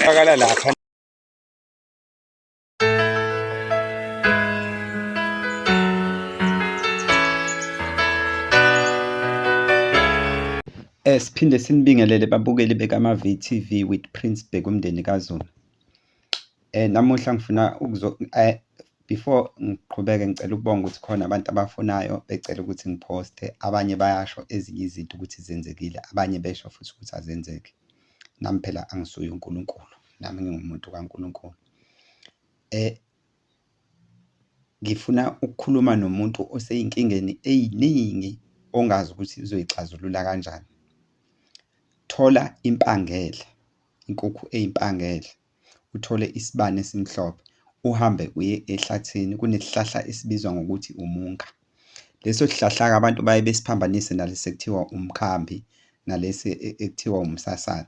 Akala lapha. Siphinde sinibingelele babukeli bekaMavi TV with Prince Bhekumndeni kaZulu. Namuhla ngifuna ukuzo before ngiqhubeke ngicela ukubonga ukuthi khona abantu abafonayo becela ukuthi ngiphoste, abanye bayasho ezinye izinto ukuthi zenzekile, abanye besho futhi ukuthi azenzeki. Nami phela angisuye uNkulunkulu, nami ngingumuntu kaNkulunkulu. Ngifuna ukukhuluma nomuntu osey'nkingeni ey'ningi ongazi ukuthi uzoyixazulula kanjani. Thola impangele, inkukhu eyimpangele, uthole isibani esimhlophe, uhambe uye ehlathini, kunesihlahla esibizwa ngokuthi umunga. Leso sihlahla-ke abantu baye besiphambanise nalesi ekuthiwa umkhambi, nalesi ekuthiwa umsasane.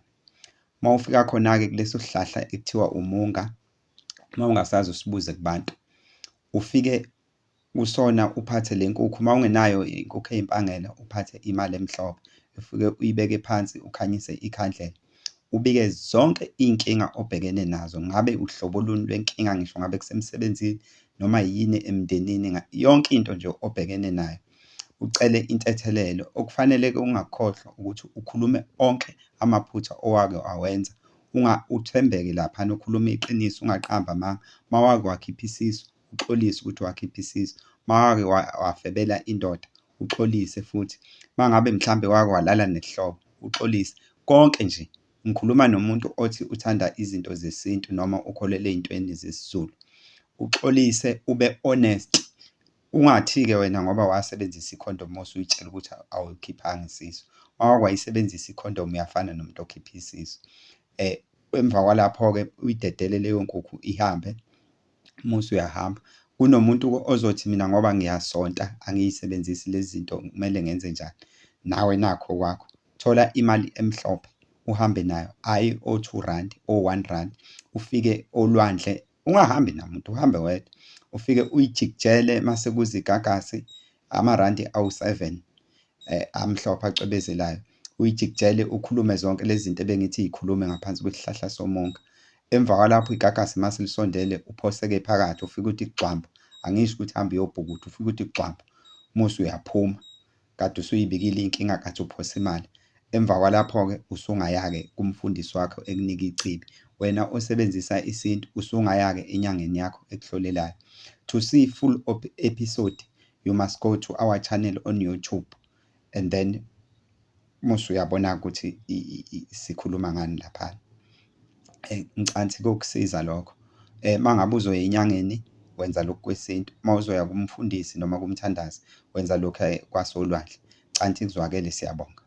Uma ufika khona-ke kuleso sihlahla ekuthiwa umunga, uma ungasazi usibuze kubantu, ufike kusona uphathe le nkukhu, uma ungenayo inkukhu eyimpangele uphathe imali emhlophe, ufike uyibeke phansi ukhanyise ikhandlela, ubike zonke iy'nkinga obhekene nazo. Ngabe uhlobo luni lwenkinga, ngisho ngabe kusemsebenzini noma yini emndenini, yonke into nje obhekene nayo, ucele intethelelo. Okufanele-ke ungakukhohlwa ukuthi ukhulume onke amaphutha owake wawenza, uthembeke laphana ukhulume iqiniso, ungaqambi amanga. Uma wake wakhipha isisu, uxolise ukuthi wakhipha isisu. Uma wake wafebela indoda, uxolise futhi. Uma ngabe mhlambe wake walala nesihlobo, uxolise. Konke nje ngikhuluma nomuntu othi uthanda izinto zesintu noma ukholelwa ey'ntweni zesiZulu. Uxolise, ube honest. Ungathi-ke wena ngoba wasebenzisa ikhondomu usuy'tshela ukuthi awukhiphanga isisu. Uma wake wayisebenzisa ikhondomu uyafana nomuntu okhiphe isisu. Emva kwalapho-ke uyidedele leyo nkukhu ihambe, muse uyahamba. Kunomuntu ozothi mina ngoba ngiyasonta angiyisebenzisi lezi zinto kumele ngenze njani? Nawe nakho okwakho. Thola imali emhlophe uhambe nayo, hhayi o-two randi, o-one randi, ufike olwandle ungahambi namuntu, uhambe wedwa. Ufike uyijikijele mase kuza igagasi, amarandi awu-seven amhlophe acwebezelayo. Uyijikijele ukhulume zonke lezi zinto ebengithi yikhulume ngaphansi kwesihlahla somunga. Emva kwalapho igagasi mase lisondele uphoseke phakathi ufike uthi gxwambu, angisho ukuthi hamba uyobhukuda, ufike uthi gxwambu muse uyaphuma. Kade usuyibikile inkinga kade uphosa imali. Emva kwalapho-ke usungaya-ke kumfundisi wakho ekunike ichibi. Wena osebenzisa isintu usungaya-ke enyangeni yakho ekuhlolelayo. To see full episode, you must go to our channel on YouTube and then muse uyabona ukuthi sikhuluma ngani laphana. Ngicansi kokusiza lokho. Uma ngabe uzoya enyangeni wenza lokhu kwesintu, uma uzoya kumfundisi noma kumthandazi wenza lokhu kwasolwandle. Cansi kuzwakele siyabonga.